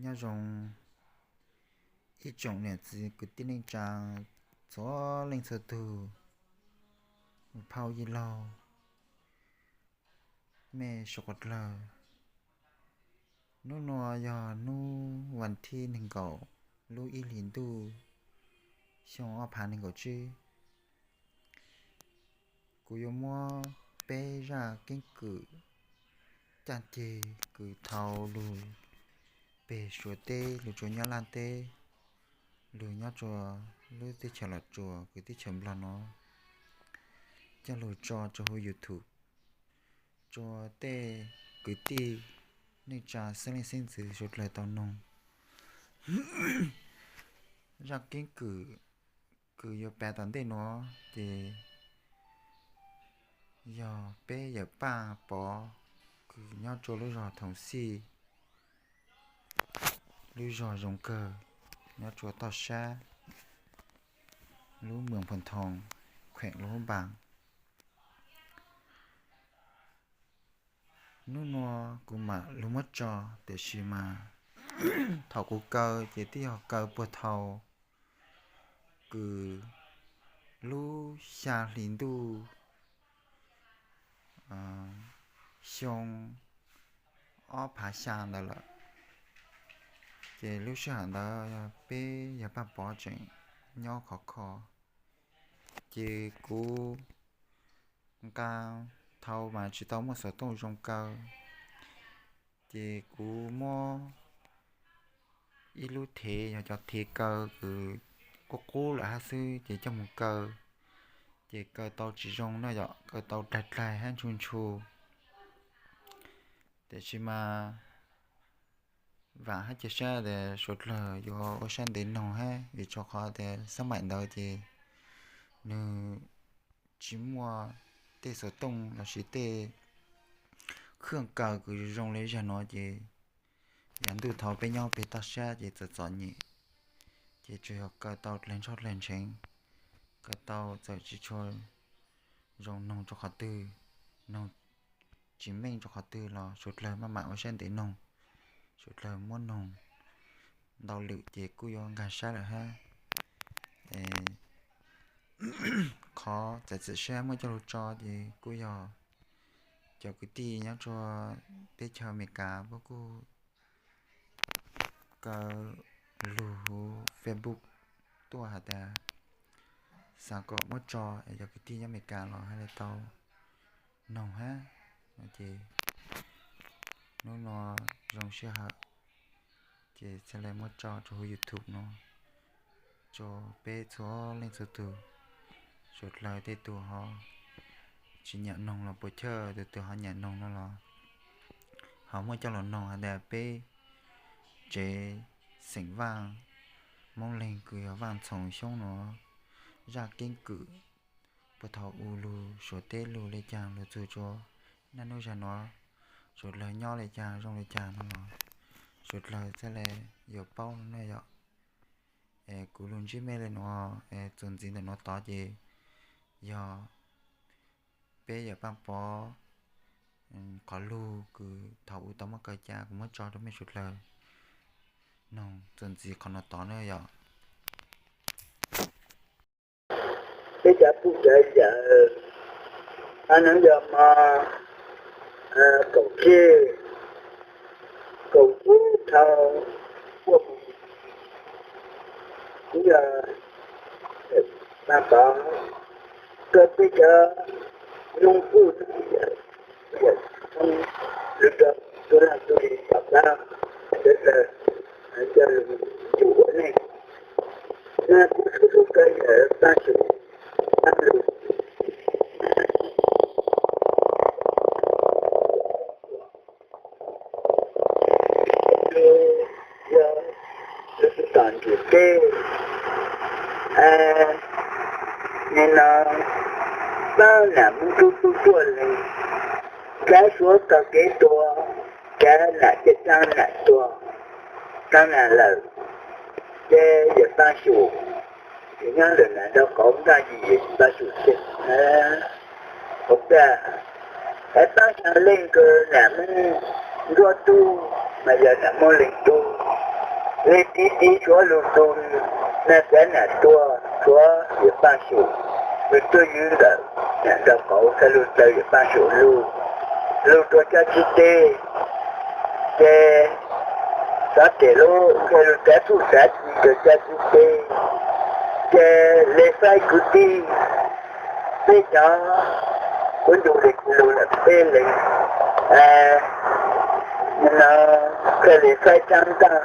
Nyob zoo ib tsoom niam txiv kwv tij neej tsa txhua leej txhua tug, phauj yij laug, mej suav dlawg. Hnub nua yog hnub vas thib nees nkaum lub ib hlis ntuj xyoo ob phav nees nkaum tsib. Kuv yuav muab peb zaj keeb kwm caj ceg kws dhau lug peg Suav teb, lug rua Nyab Laj teb, lug nyob rua lub teb chaws Los Tsuas kws teb chaws Nplog no, coj lug tso rua huv YouTube rua tej kwv tij neej tsa xeeb leej xeeb ntxwv suav dlawg tau noog. Zaj keeb kwm kws yuav pav tom ntej nuav ces yog peb yawm Paj Pov kws nyob rua lub zog Thoom Xij, lub zog zoo kawg, nyob rua toj sab lub moos Phoos Thoos, kheem Luas Npas. Hnub nua kuv mam lug muab tso, tiam sis mas thaum kuv kaw ces twb yog kaw puag thaum kws lub xya hli ntuj xyoo ob phav xya ntawd lawm. Ces lub sij hawm ntawd peb yawg Paj Pov tseem nyob khov kho, ces kuv nqa dhau mas tsis tau muaj xov tooj zoo kaw, ces kuv muab ib lub thev, yog cov thev kaw kws qub qub lawm hab xwb ces coj mus kaw, ces kaw tau tsis zoo na yom, kaw tau dlaig dlaig hab ntshua ntshua. Tiam sis mas vam hab cia siab tias suav dlawg yuav ua sab ntev noog hab, vim rua qhov tias xab maim ntawd ces nwg tsis muaj tej xov tooj lossis tej khwj kaw kws zoo le zag nuav ces yav ntuj thaud peb nyob peg toj sab ces txom txom nyem, ces tsuas yog kaw tau dlaig ntsoj dlaig ntsheev, kaw tau txawm tsis tshua zoo noog rua qhov twg, noog tsis meej rua qhov twg los suav dlawg maj mam ua sab ntev noog, suav dlawg muab noog ntau lwm ces kuj yuav nkaag sab lawm hab. Qhov txav txim siab muab coj lug tso ces kuj yog cov kwv tij nyob rua teb chaws Amelikas puab kuj kaw lug huv Facebook tuaj has tas xaav kom muab tso es cov kwv tij nyob Amelikas los hab le tau noog hab. Ces hnub nua zoo sij hawm ces txhaj le muab tso rua huv YouTube no rua peb txhua leej txhua tug. Suav dlawg tej tug ho tsis nyam noog los puas chawj, tug tug ho nyam noog no los ho muab coj los noog has tas peb tsev xeem Vaaj Moob Leeg kws yog Vaaj Ntxhoo Xyoob nuav zaj keeb kwm puag thaum u lug suav teb lug le caag lug txug rua naj nub zag nuav, suav dlawg nyob le caag zoo le caag no los suav dlawg txhaj le yuav paub no yom. Es kuv lug ntsib mej le nuav, es txuas ntxiv ntawm nuav tod ces yog peb yawm Paaj Pov qhov lug kws thaum u tau muab kaw ca kuv muab tso rua mej suav dlawg noog txuas ntxiv qhov nuav tod na yom. Peb cov phooj cov ywg, hnub no yog mo kaum tsib, kaum tsib dhau kuaj, kuv yog Paaj Pov, kawg peb cov noog puj yawm thoob lug rua tug laag tug li tom qab, sawv dlawg coj lug yug ua neej. Kuv tub tub kawg yawm Paaj Xyooj, Paaj Lug, yog lug tug tom ntsim teb, nim no paab nam Moob Dub tub tuaj leeg, caav Suav taug kev tua, caav nam ces taab nam tuag, taab nam lawm, ces yawm Paaj Xyooj nyob ntawm nam nraub qaum ntaj yim yawm Paaj Xyooj teg, hauv paj, paab xyaa leej kws nam Moob Nruab tub, mas yog nam Moob Leeg tub. Li tib tib suav lug tu, nag txav nam tuag suav Yawm Paaj Xyum, lug tuaj ywv ntawm nam nraag qauv txhaj lug taw Yawm Paaj Xyum lug, lug rua Caj Txwv teb, ces xav tes lub nqe lug tav txuj tav ci rua Caj Txwv teb, ces le faib kwv tij, peb cov kuv ncu le kuv lug lawm peb le, no, kawg le faib Taab Ntaaj.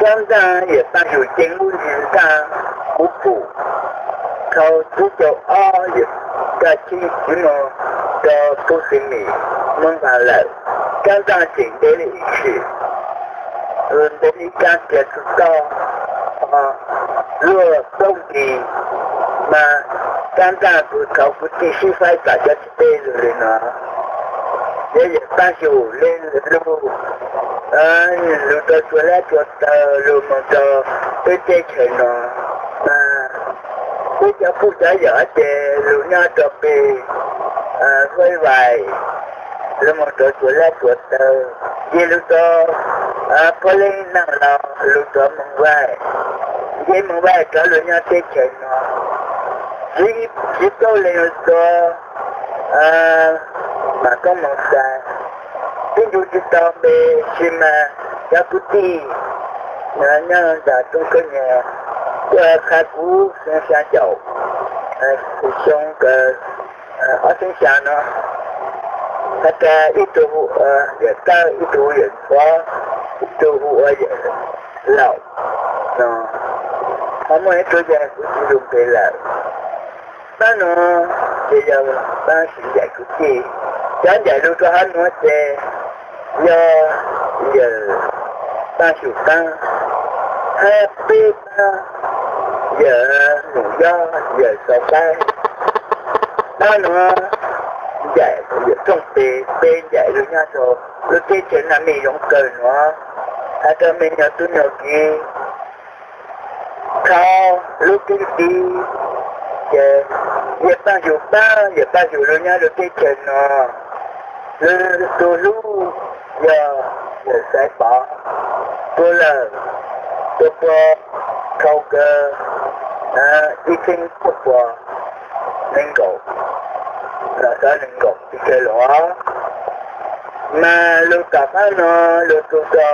Taab Ntaaj Yawm Paaj Xyum ceev lub ntsig ntaaj kuv pum, thaus tsib caug ob Yawm Paaj Xyum txiv moog rua Tub Xwm Mim muab nqaa lawm, Taab Ntaaj tseem ntev le ib tshwm, ntev le ib kaab tiag txug toj, luag plaub nti, mas Taab Ntaaj thaus kuv tij sib faib tam Caj Txwv teb lug le nuav, yog Yawm Paaj Xyum le lug, lug rua Txuas Lab Txuas Taw lug moog rua peb teb chaws nuav, mas peb cov phooj cov ywg ces lug nyob rua peg Huaib Vais, lug moog rua Txuas Lab Txuas Taw, nce lug rua Phuab Leeb Naaj los lug rua Moos Vaij, nce Moos Vaij rov lug nyob teb chaws nuav, txiv plaub leeg lug rua Maam Koob Moos Xais, tib ncu tsi tau npe, tsis mas cov kwv tij nyob nram Toob Khawb Nyag tuaj qha kuv xyoo xyaa caum, xyoo kaum ob txhiab xyaa nuav, has tas ib tug hu ua Yawm Tawj, ib tug hu Yawm Ntxhuav, ib tug hu ua Yawm Laum, ho muaj ib tug yog kuv tsis ncu npe lawm. Paab nuav ces yog paab Xwm Ncaim kwv tij, cov ncaim lug rua hab nuav ces yog Yawm Paaj Xyum paab, hab peb paab yog Num Yob, Yawm Xauv Qaib. Paab nuav ncaim Yawm Tooj Pes, peb ncaim lug nyob rua lub teb chaws Naaj Mej Zoov Kawg nuav, has rua mej nyuas tub nyuas kiv, thaus lub keeb tiv ces Yawm Paaj Xyum paab, Yawm Paaj Xyum lug nyob lub teb chaws nuav, lwm tug hlub yog Yawm Xaiv Pov, tuag lawm, tuag puag thaus kawg ib txhiab cuaj puas nees nkaum, los xav nees nkaum pes tsawg los, mas lug tom qaab nuav lug txug rua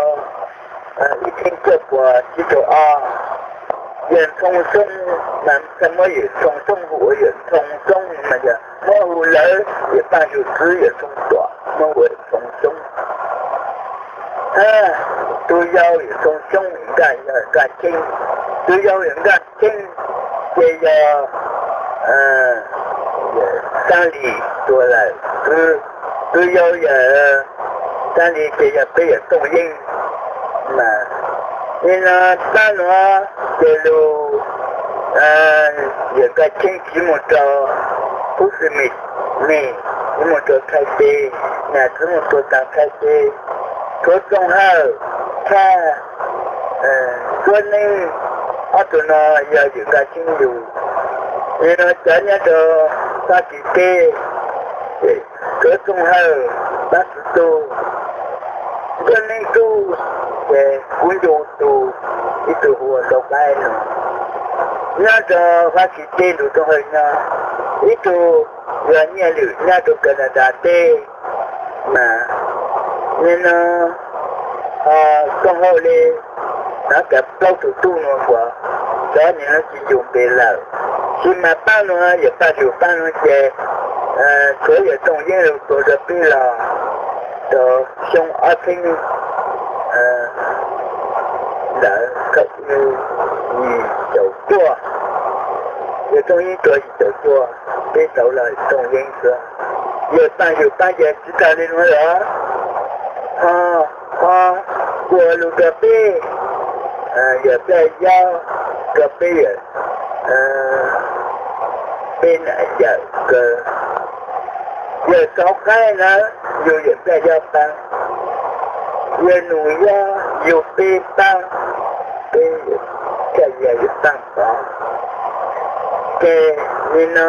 ib txhiab cuaj puas tsib caug ob, Yawm Ntxhoo Xyoob, mas txhaj muab Yawm Ntxhoo Xyoob hu ua Yawm Ntxhoo Xyoob, mas yog muab hu lawv Yawm Paaj Xyum txwv Yawm Ntxhoo Tuam muab hu ua Yawm Ntxhoo Xyoob. Hab tug yau Yawm Ntxhoo Xyoob Nkaj, yog Nkaj Cheeb, tug yau Yawm Nkaj Cheeb ces yog Xaab Lis tuag lawm, tug yau Xaab Lis ces yog peb Yawm Tooj Yeeb. Mas nim no paab nuav ces lug Yawm Nkaj Cheeb txiv moog rua Kub Xwm Mim, Mim txiv moog rua Thaib Teb, Nam txiv moog rua taag Thaib Teb, Tuav Txooj Hawj, Thaj, Tuab Neeb, ob tug no yog Yawm Nkaj Cheeb yug. Nim no cov nyob rua Fab Kis teb, Tuav Txooj Hawj, Pab Txwv Tub, Tuab Neeb Tub, ces kuv ncu tug, ib tug hu ua Sau Qaib no, nyob rua Fab Kis teb Tuav Txooj Hawj nyob, ib tug yog Nyiaj Lwm nyob rua Kanadas teb. Mas nim no Txooj Hawj le nov tas plaub tug tub nuav kuas cov nim no tsis ncu npe lawm, tsis mas paab nuav Yawm Paaj Xyum paab nuav ces txhua Yawm Tooj Yeeb lug tuav rua peb los rua xyoo ob txhiab ntawd, nyis caum cuaj, Yawm Tooj Yeeb tuag nyis caum cuaj, peb tau los Tooj Yeeb xwb. Yawm Paaj Xyum paab ces tsis tag li nuav lawm, ho, ho kuas lug rua peb Yawm Nplaj Yob, rua peb Yawm, peb nam Yawm Kawg, Yawm Xauv Qaib na, yug Yawm Nplaj Yob paab, Yawm Num Yob yug peb paab, peb Nplaj Yob yug paab tod. Ces nim no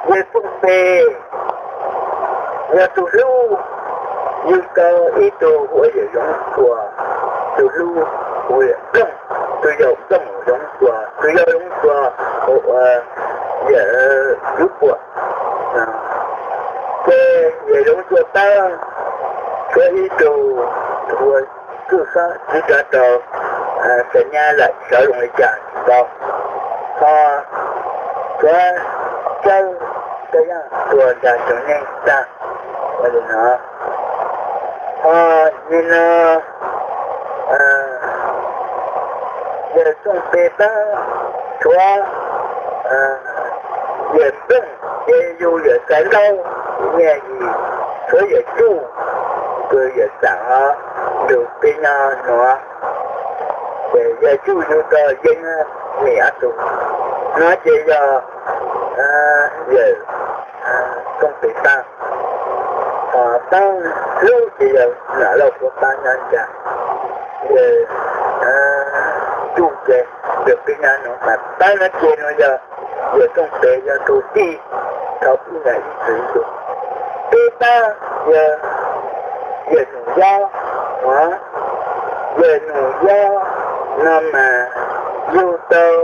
Yawm Tooj Pes yog tug hlub, Yug tau ib tug hu ua Yawm Zoov Txuas, tus hlub hu ua Yawm Nplooj, tus yau Nplooj Zoov Txuas, tus yau Zoov Txuas hu ua Yawm Yub Puam. Ces Yawm Zoov Txuas pab tshuav ib tug hu ua Txuj Xob, tsis tau rau Xais Nyab lawm, sawv zoo li cas tsis paub. Ho tshuav Cawb Toj Yaj tuag nrog tus neeg tag ua li no. Ho nim no Yawm Tooj Pes pab tshuav Yawm Nplooj, ces yug Yawm Xaiv Laub, nyiaj yim, tshuav Yawm Tsuj, tus Yawm Xaam os, yug peb nyob nuav. Ces Yawm Tsuj yug tau Yeeb Mim ob tug. No ces yog Yawm Tooj Pes pab, ho pab hlub ces yog Nam Lauj Kuav pab nyob ntsa. Yawm Tsuj ces yug peb nyob nuav, mas pab no ces nuav yog Yawm Tooj Pes yog tus tij thaum ub ntawd ib txwm yug. Peb pab yog Yawm Num Yob, Yawm Num Yob no mas yug tau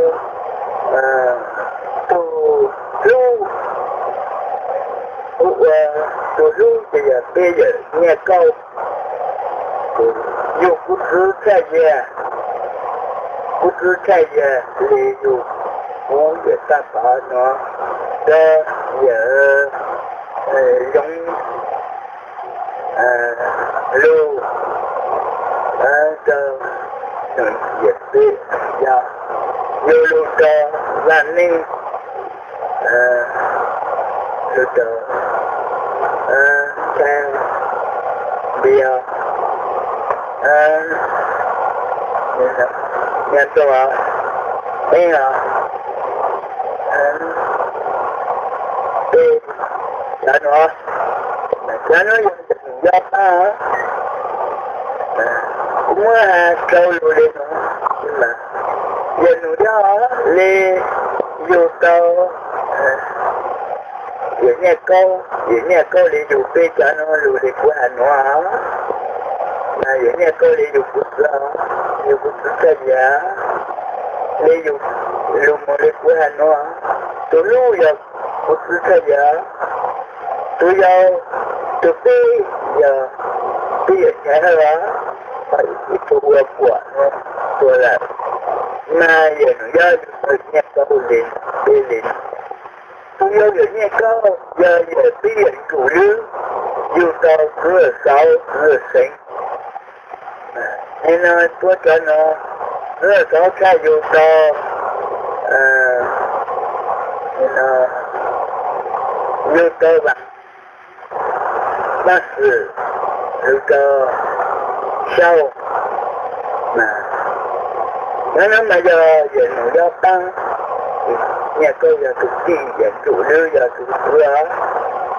tus hlub, hu ua tus hlub ces yog peb Yawm Nyiaj Kauj, yug kuv txwv Txhaj Yag, kuv txwv Txhaj Yag li yug kuv Yawm Txaj Pov nuav, rau Yawm Zoov Lug, rau Yawm Peb, yog yug lug rau Vaj Neej, lug rau Thaib Npiav, Nyiaj Tauj, Eeb os, Peb, cov nuav, cov nuav yog Yawm Num Yob pab. Kuv muab has rau lug li no, Yawm Num Yob li yug tau Yawm Nyiaj Kauj, Yawm Nyiaj Kauj li yug peb cov nuav lug li kuv has nuav. Mas Yawm Nyiaj Kauj li yug kuv txwv, yug kuv txwv Txhaj Yag, li yug lug moog li kuv has nuav. Tus hlub yog kuv txwv Txhaj Yag, tus yau, tus peb yog peb Yawm Nchaiv Hawj, ho ib tug ua Puam nuav tuag lawm. Mas Yawm Num Yob yug tau Nyiaj Kauj li, peb li. Tus yau Yawm Nyiaj Kauj yog Yawm peb Yawm Ntsum Lwb, yug tau Txwv Xauv, Txwv Xeev. Nim no puab cov no, Txwv Xauv txhaj yug tau, yug tau Vaaj Xwm, yug tau Xyauj. Nov no mas yog Yawm Num Yob paab, Nyiaj Kauj yog tus tij, Yawm Ntsum Lwb yog tus txwv.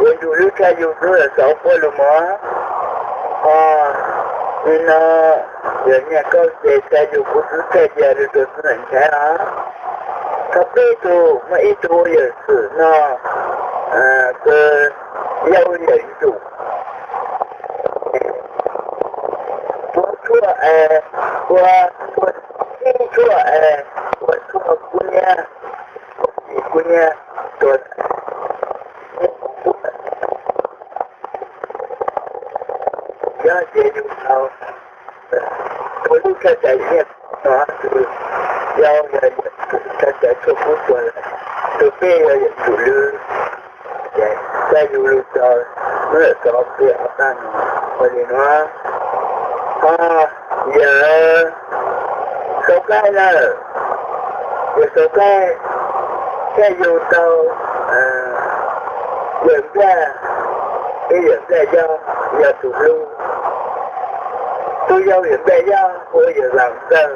Yawm Ntsum Lwb txhaj yug Txwv Xauv puab lug moog. Ho nim no yog Nyiaj Kauj ces txhaj yug kuv txwv Txhaj Yag lug rau Txwv Nchaiv os. Thaum peb tug muaj ib tug ua Yawm Xwm no, kws yau Yawm Ntsum, puab tshuaj, puab tshuaj, ib tshuaj, puab tshuaj kub niab, kub niab tuag. Yog ces yug tau tus hlub txhaj cai Nyiaj Kauj no, tus yau yog txhaj cai tshuaj kub tuag lawm, tus peb yog Yawm Ntsum Lwb. Ces txhaj yug lug rau Txwv Xauv peb ob pab no ua li no. Ho yog Xauv Qaib lawm, yog Xauv Qaib txhaj yug tau Yawm Nplaj, peb Yawm Nplaj Yog, yog tus hlub. Tus yau Yawm Nplaj Yog hu ua Yawm Vaam Ntxawg.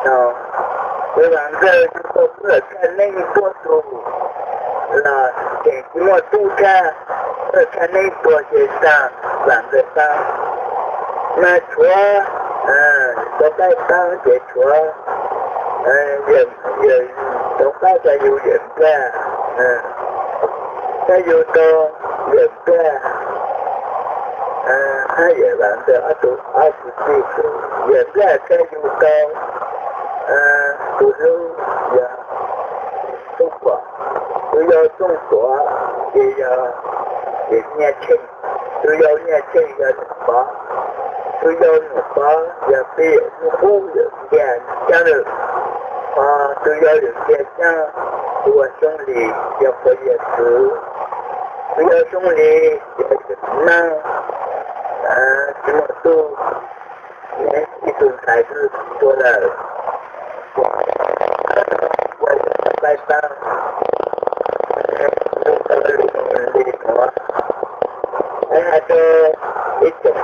Yawm Vaam Ntxawg yug tau Txwv Txhaj Neeb puab tug los tseem tsis muaj tub tshaj, Txwv Txhaj Neeb tuag ces tag Vaam Ntxawg paab. Mas tshuav Xauv Qaib paab ces tshuav Xauv Qaib txhaj yug Yawm Nplaj, txhaj yug tau Yawm Nplaj, Yawm Vam ntawm ob tug, ob kwv tij xwb, yawm Nplaj thiaj yug tau tus hlub yog Txooj Kuam. Tus yau Txooj Kuam ces yog yawm Nyiaj Tsheej, tus yau Nyiaj Tsheej yog Nuam Pov, tus yau Nuam Pov yog peb yawm Hnub Qub yawm Ntiag Caab lawm. Ho tus yau yawm Ntiag Caab hu ua Xyoob Lis yog Pov Yias kwv. Tus yau Xyoob Lis yog yawm Neeb, tsis muaj tub, ib tug ntxhais twb tuag lawm. Ua yawm Nplaj Taab, lub tau lus li nuav. Hais rau ib tsoom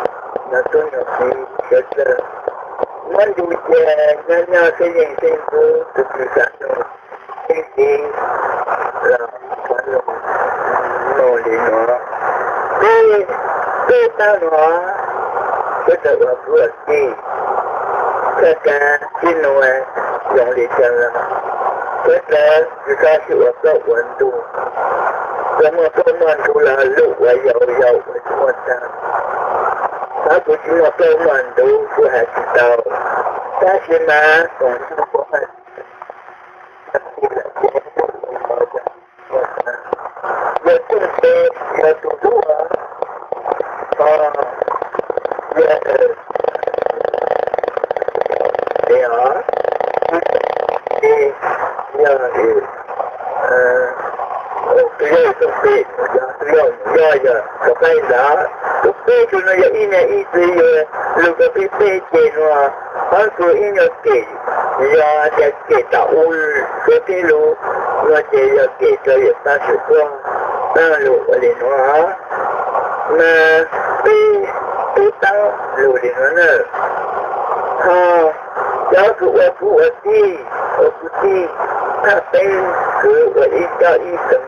nyuag tub nyuag kiv sawv daws, muab ntu ces nyob nyob xwb yeej xeeb ntxwv tus kws xav nug, yeej tiv los xav nug, nug li nuav. Peb, peb taab nuav, sawv daws ua kwv ua tij, txhaj kav sib nug zoo li cas los sawv daws tsis txhob sib ua plaub ua ntug. Txawm muaj plaub muaj ntug los lub ua yau yau ua tsis muaj tag. Qhov kuv tsis muaj plaub muaj ntug kuv hais tsis tau, tab sis mas tsoom nyuag kuv hais, yawg Tooj Tes yog tus hlub, ho yawg Tes os, yog, tus yawg Tooj Tes yog tus yau, yog, yog tom qab ntawd tus peb tug no yog ib niag ib txiv yawg lug rau peb peb ceg nuav, ob tug ib nyuag kem, yog tias kem tom u suav teb lug no ces yog kem rau yawm Paj Xwm Quaj, Paj lug ua li nuav. Mas peb, peb taab lug li nuav na. Ho cov kws ua kwv ua tij, ua kwv tij, thaj peb kws ua ib coj ib txeeg,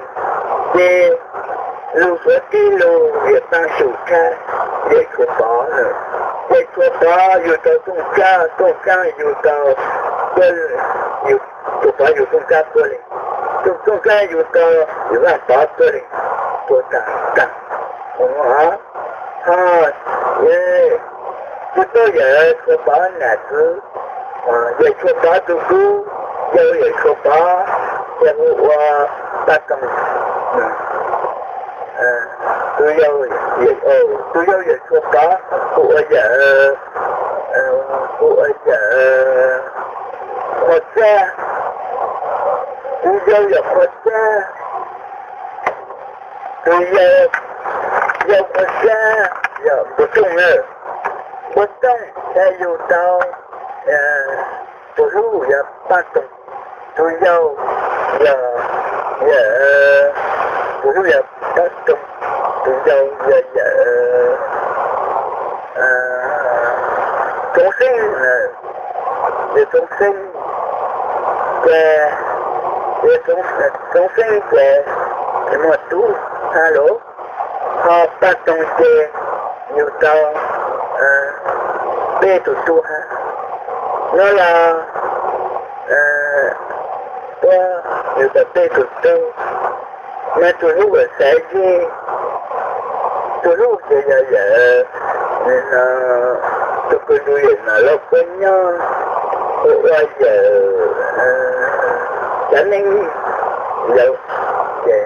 ces lug suav teb lug yawm Paj Xwm Tsab, yawm Tshuas Pov na. Yawm Tshuas Pov yug tau Tooj Tsab, Tooj Tsab yug tau, yawm Tshuas Pov yug Tooj Tsab tuag li, Tooj Tsab yug tau yawm Vaj Pov tuag li, tuag tag tag. Ho, tsis paub yawm Tshuas Pov nam txiv, yawm Tshuas Pov tus tub, yawm, yawm Tshuas Pov, yawg hu ua Paj Toog, tus yau, tus yau yawm Tshuas Pov hu ua yawm, hu ua yawm Qhua Xab, tus yau yawm Qhua Xab, tus yau, yau Qhua Xab yog Npua Tooj na. Npua Tooj thiaj yug tau tus hlub yog Paj Toog, tus yau yog, yog, tus hlub yog Paj Toog, tus yau yog yawm Txoov Xeeb, yawm Txoov Xeeb ces, yawm Txoov Xeeb ces tsis muaj tub hab lauj. Ho Paj Toog ces yug tau peb tug tub hab. No los puab yug tau peb tug tub, mas tus hlub yog Xaiv Zeb, tus hlub ces yog yawm, tus kwv nrug yawm Nom Lauj puab nyob, hu ua yawm Tsav Neeb, yawm, ces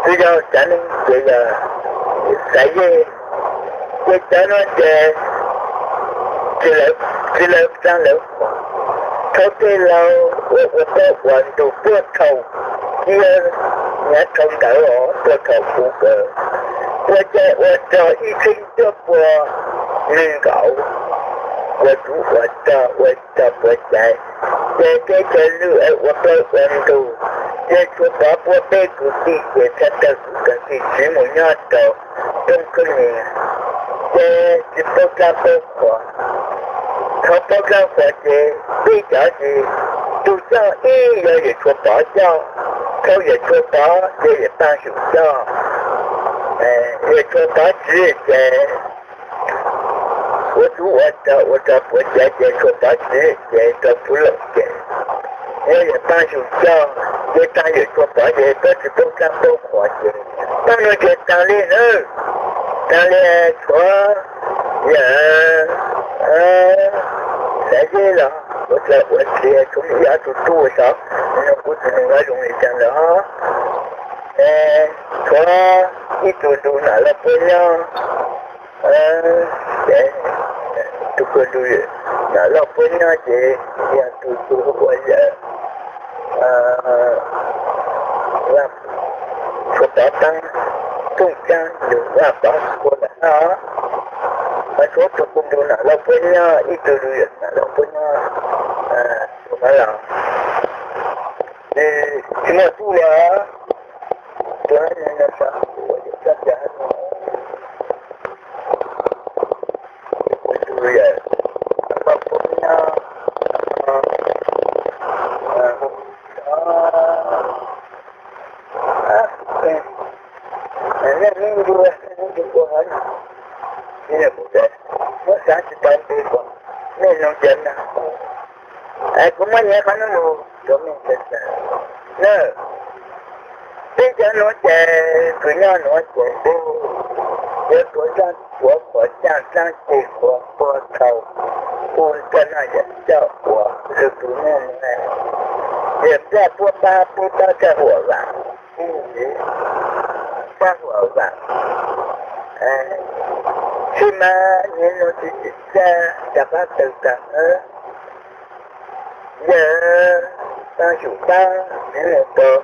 tub yau Tsav Neeb ces yog Xaiv Zeb. Ces cov no ces tsis, tsis lawv tsaa lawv qhuas. Thaum tej laus ua ua plaub ua ntug puag thaum ciaj nyav thaum ntawd os, puag thaum kuv kawm, ua cas ua rau ib txheeb cuaj pua nees nkaum, ua tsuv ua rog ua rog puas cai, ces teb chaws lwj ua plaub ua ntug, ces Tshuas Pov puab peb kwv tij ces txhaj tawg kwv tij txiv mus nyob rau rooj khab nias, ces tsis paub dlaab paub qhuas. Thaum paub dlaab qhuas ces peb cov ces tus coj ib yog yawm Tshuas Pov coj, thaum yawm Tshuas Pov ces yawm Paj Xwm coj, yawm Tshuas Pov tsiv ces ua tsuv ua rog ua rog puas cai ces Tshuas Pov tsiv ces rau Phuv Loos ces yog yawm Paj Xwm coj, ces taag yawm Tshuas Pov ces puab tsis paub dlaab paub qhuas ces taag no ces taag li na, taag li Tshuas Yog, xav zeb los ua dlaws ua txiav tsuas ib ob tug tub xyov nws kuj tsis nug zoo li cas lawm hos. Tshuav ib tug ntu nam loj puab nyob, ces tus kws ntu nam loj puab nyob ces yog tus tug hu ua yawm Vaj, tshuav pov teeb tooj caab yug Vaj Pov Kua lawm no. Mas tshuav tus kws ntu nam loj puab nyob, ib tug ntu yawm nam loj puab nyob, tus no los tsis muaj tub li os. Tus no xyov ua cas, tus yawm nam loj puab nyob, nej me ntu, nej me ntu ua, muab xav tsis tau npe kuas nej nug ces na. Kuv muab nyiav qhov no mus rau nej txhua tus na. Peb cov nuav ces kws nyob nuav ces peb yuav tuav zaaj tuav qhuas, caaj dlaab ceg qhuas, puag thaus, hu coj noj yam coj ua, lwm tus neeg yawm nplaj puab pab peb pab txhaj huam vaam, peb txhaj huam vaam. Tsis mas nyiav nuav tsis txhaj rov qaab tawg taag nawb. Yawm Paab Xyum Paab, nyiav nuav rau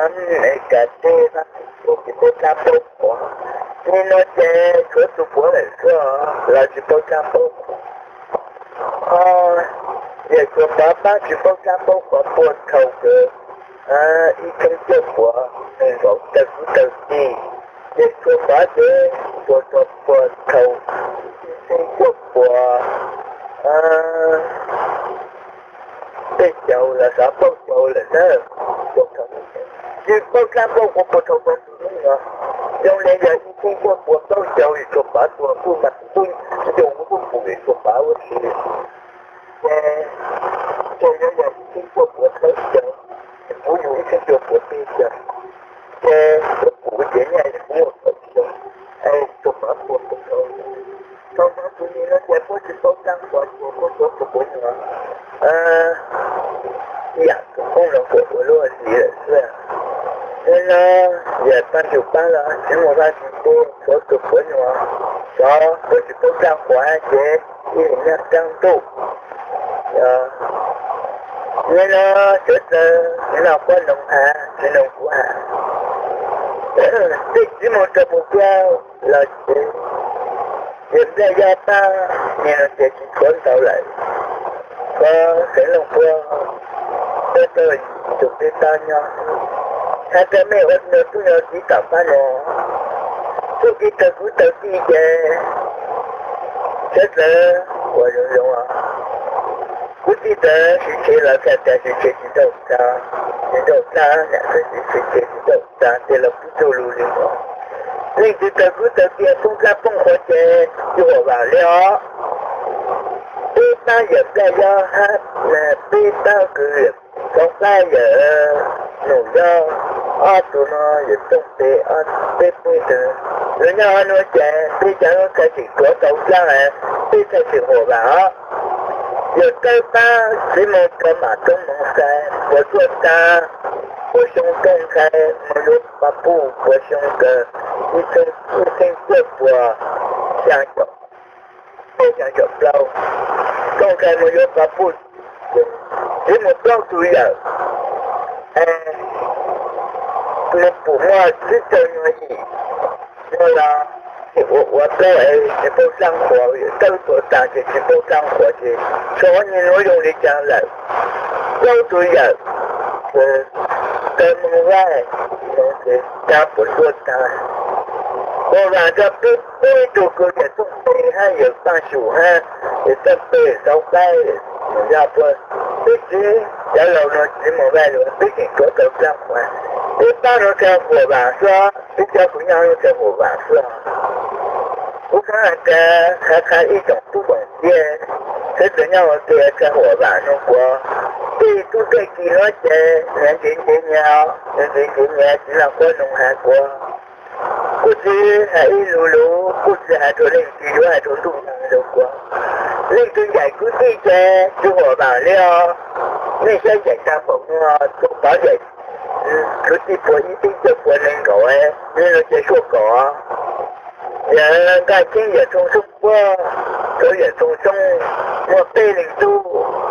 Amelikas teb, Paab Xyum Paab tsis paub dlaab paub qhuas, nyiav nuav ces tshuav tug puav lawm xwb los tsis paub dlaab paub qhuas. Ho yawm Suav Pov paab tsis paub dlaab paub qhuas puag thaus kws ib txheeb cuaj puas nees nkaum tawm kuv tawm tij. Yawm Suav Pov ces puag thaus, puag thaus ib txheeb cuaj puas peb caug los xav paub caug lawm na. Tsis paub dlaab paub qhuas puag thaus puag thaus no. Zoo le yog ib txheeb cuaj puas plaub caug Yawm Suav Pov tuag kuj mas kuj nco kuv kuj pum Yawm Suav Pov ua si. Ces, ces yog yog ib txheeb cuaj puas plaub caug, kuv yug ib txheeb cuaj puas peb caug, ces kuv pum ces nyaj kuv muaj kaum xyoo, es Yawm Suav Pov tuag puag thaus, thaus no tus nim no ces puab tsis paub dlaab qhuas ces puab tuav tus puav nyuam ib yam tus koob loo kuas ua luaj li lawm xwb. Hnub no yawm Paab Xyum Paab los tsis muaj Vaajtswv teb, tuav tus puav nyuam, xyov puab tsis paub dlaab qhuas ces ib leeg nyob dlaab ntuj. Nim no sawv daws noj quab noog has, tsis noog kuv has. Tej txiv mus rau puas kiag los ces yawm Nplaj Yaj Paab nim no ces tsis tshuav ntau lawm. Koj Xeev Looj puab, puab tau tus peb paab nyob, has tas mej ua tub nyuas tiv tam paab no, txuj kev tawg kuv tawg tij ces sawv daws ua zoo zoo os. Kuv tij tawv siv tshev los txhais tas siv tshev tsis nrauj tag, tsis nrauj tag, nam txhais siv tshev tsis nrauj tag, tej los pub txuj lug li no. Leej twg tawg kuv tawg tij poob dlaab poob qhuas ces tsis huam vam li os. Peb paab yawm Nplaj Yob hab peb paab kws yawm Xauv Qab, yawm Num Yob, ob tug no yawm Tooj Pes, peb peb tug, lug nyob hov nuav ces peb cov lub txhais tseem tuav tau dlaab, peb txhais tseem huam vam os. Yawm Kawb Paab txiv mus rau Mam Roob Moov Xais puas tuaj tag, puas xyoo Tooj Nkhais mus yuav Pas Puj puas xyoo kawg, ib txheeb cuaj puas xyaa caum, peb xyaa caum plaub, Tooj Nkhais mus yuav Pas Puj, txiv mus plaub tug yawm, mus pum muaj tsib caug nyuag yim, yog los tsis ua ua plaub es tsis paub dlaab qhuas, yawm Kawb tuag tag ces tsis paub dlaab qhuas ces txhua nyuag nuav zoo li cas lawm. Plaub tug yawm, Kawg Moog Vaij, Moog Xais, Kab puas tuaj tag. Huam vam rau peb peb tug kws yawm Tooj Pes hab yawm Paaj Xyum hab yawm Tooj Pes, Xauv Qaib, Num Yob puab, peb txiv cov laus nuav txiv mus Vaij lug peb tseem tuav tau dlaab qhuas. Peb paab nuav txhais huam vam xwb, peb cov kws nyob nuav txhais huam vam xwb. Kuv xaav has tas qha qha ib tsoom tub tsoom kiv sawv daws nyob ua ke txhais huam vam nuav kuas tej tub tej kiv nuav ces nyias ntsev ntsev nyias, nyias ntsev ntsev nyias, tsis noj quab noog has kuas kuj tsis has ib lug lug, kuj tsis has rua leej twg, yuav has rua ntuj Kwv tij ces tsis huam vam li os. Nej saib ncaim tag npaum no, tus tod ncaim kwv tij puas ib txhiab cuaj puas nees nkaum, nej no ces suaj kaum. Yawm Nkaj Ceeb, Yawm Txoov Xoob Puab, txawm Yawm Txoov Xoob muaj peb leeg tub,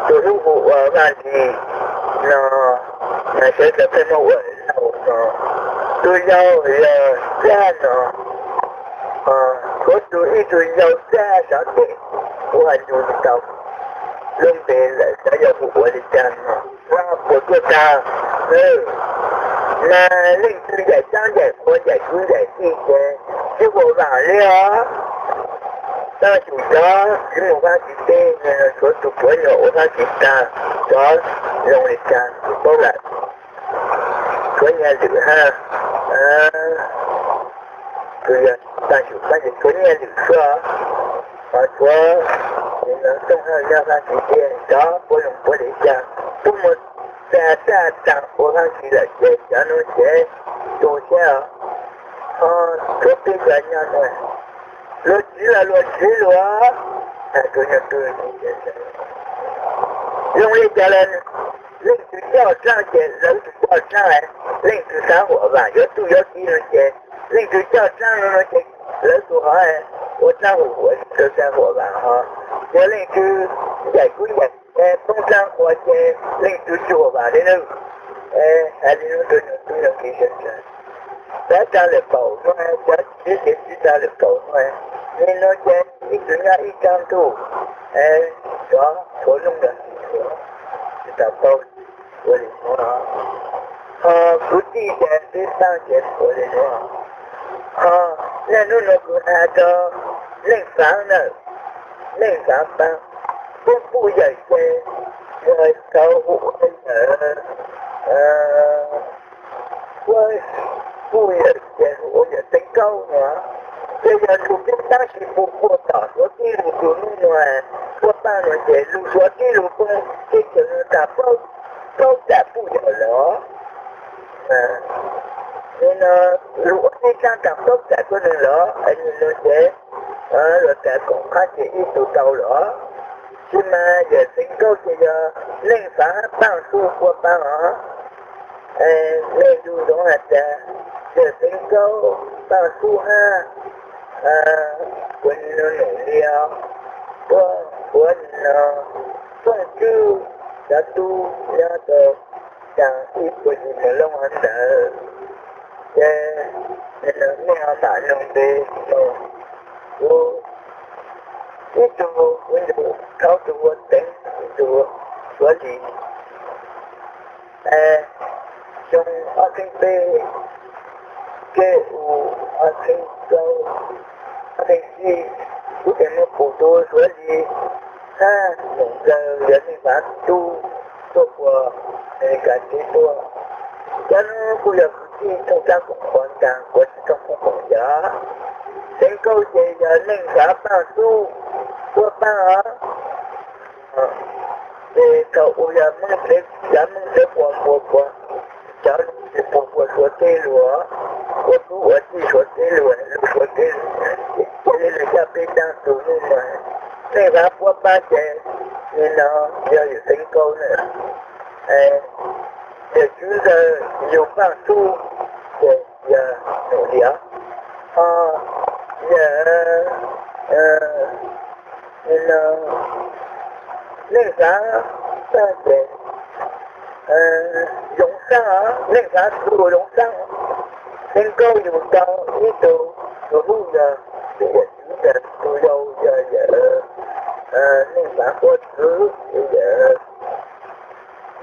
tus hlub hu ua Vaj Lis no, sawv daws pheej muab ua laus no, tus yau yog Txaj no, tshuav tus ib tug yau Txaj xyov tes, kuv hais ntu tsis tau lub npe lawm, xyov yog hu ua li cas no, puas tuaj tag. Mas leej twg ncaim tsaab ncaim qhua ncaim kwv ncaim tij ces tsis huam vam li os. Tab sis cov tsis mus Fab Kis teb, tshuav tus puav nyuag ua Fab Kis tag, cov zoo li cas tsis paub lawm. Tshuav Nyiaj Lwm hab, tus yog Tag Xyum Fab Kis, tshuav Nyiaj Lwm xwb, ho tshuav Tooj Hawj nyob Fab Kis tiag, cov puav zoo puav li cas tub mus txag tag tag ua Fab Kis lawm ces cov nuav ces tu siab os. Ho tshuav peb cov nyob nuav, luag tsiv los luag tsiv luag, hais tus nyuag tu zoo li cas los leej twg coj tsaab ces lawv tus coj tsaab, leej twg xav huam vam yuav txuj yuav kiv no ces leej twg coj tsaab no no ces lawv tus ho ua tsaab huam huam, tau tsaab huam vam ho. Yog leej twg ncaim kwv ncaim tij poob tsaab qhua ces leej twg tsis huam vam li nawb. Hais li no rau nyuag tu nyuag kiv sawv daws, txav tsav lawm kaum nuav, cov txiv ces txiv tsav lawm kaum nuav, nim no ces ib tug nyob ib tsaab ntuj, cov tshuav looj los tsis tau paub ua li nuav. Ho kwv tij ces peb paab ces ua li nuav. Ho niaj hnub nuav kuv has rau Neej Xaav na, Neej Xaav paab, puab puj yawm ces yog tau hu ua yawm, puab puj yawm ces hu ua yawm Xeev Kaub nuav. Ces yog lug peb paab tsis puj puj tom Suav txij lug txug nub nuav, puab paab nuav ces lug Suav txij lug poob teb chaws nuav tag plaub, plaub txhais puj yawm lawm os. Nim no lug ua teb tsaab tag plaub txhais tuab neeg lawm, nim no ces luag tas koom qab ces ib tug tau lawm. Tsis mas yawm Xeev Kaub ces yog Neej Xaav hab Paaj Xub puab paab os. Mej lug zoov has tas yawm Xeev Kaub, Paaj Xub hab, puav nim no Num Lias, puab, puav nim no Txooj Tswb, cov tub nyob rau tas ib puas yim mus looj hov ntawd. Ces mej ho mam noog npe, kuv ib tug kuv ntus thaud tug hu ua Teev, ib tug Suav Lis. Xyoo ob txheeb peb, ke u ob txheeb plaub, ob txheeb tsib, kuv tseem muab pum tug Suav Lis hab Num Kawg, yog Neej Xaav tub, tuaj puag Amelikas teb tuaj. Cov nuav kuj yog kwv tij thooj tsaab koom qhuav ntaag, kuv tsis thooj koom qhuav yog. Xeev Kaub ces yog Neej Xaav Paaj Xub puab paab os. Ces thaum ub yog Moob teb, cov Moob teb puag puag puag, cov tsis puag puag Suav teb lug, ua tub ua tij Suav teb lug, lug Suav teb lug, cia li lug coj peb tsaab tug nub nuav. Neej Xaav puab paab ces nim no yog yawm Xeev Kaub na. Yawm Tswv Ntxawg yug Paaj Xub ces yog Num Lias. Ho yawm, nim no Neej Xaav Paaj ces Zoov Xaab, Neej Xaav tug Zoov Xaab. Xeev Kaub yug tau ib tug, tus hlub yog yawm Tswv Ntxawg, tus yau yog yawm Neej Xaav Puab Txwv, yawm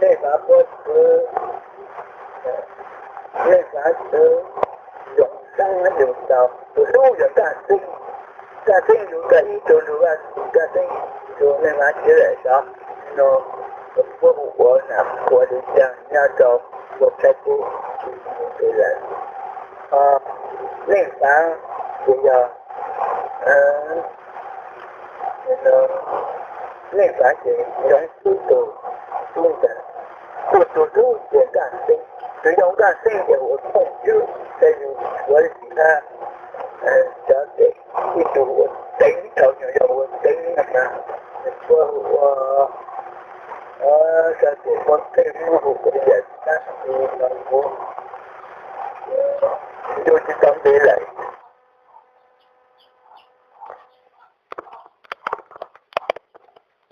Neej Xaav Puab Txwv, Neej Xaav Txwv, Zoov Xaab yug tau, tus hlub yog Kaj Xeeb. Kaj Xeeb yug tau ib tug lug, Kaj Xeeb yug Neej Xaav Txwv lawm xyov, no puab hu ua nam qhua li cas nyob rau puab thaib teb tsis mus pem lawm. Ho Neej Xaav ces yog, Neej Xaav ces Zoov Xaab tug tub ntawd, tus tug tub ces Kaj Xeeb, tus yau Kaj Xeeb ces hu ua Tooj Tswb, ces yug Suav Lis hab, cov ces ib tug hu ua Teev, thaum nyuam yog hu ua Teev no mas, puab hu ua Sab tim muaj tej muaj hu kuv yam tab sis no kuv ncu tsis tau ntev lawm.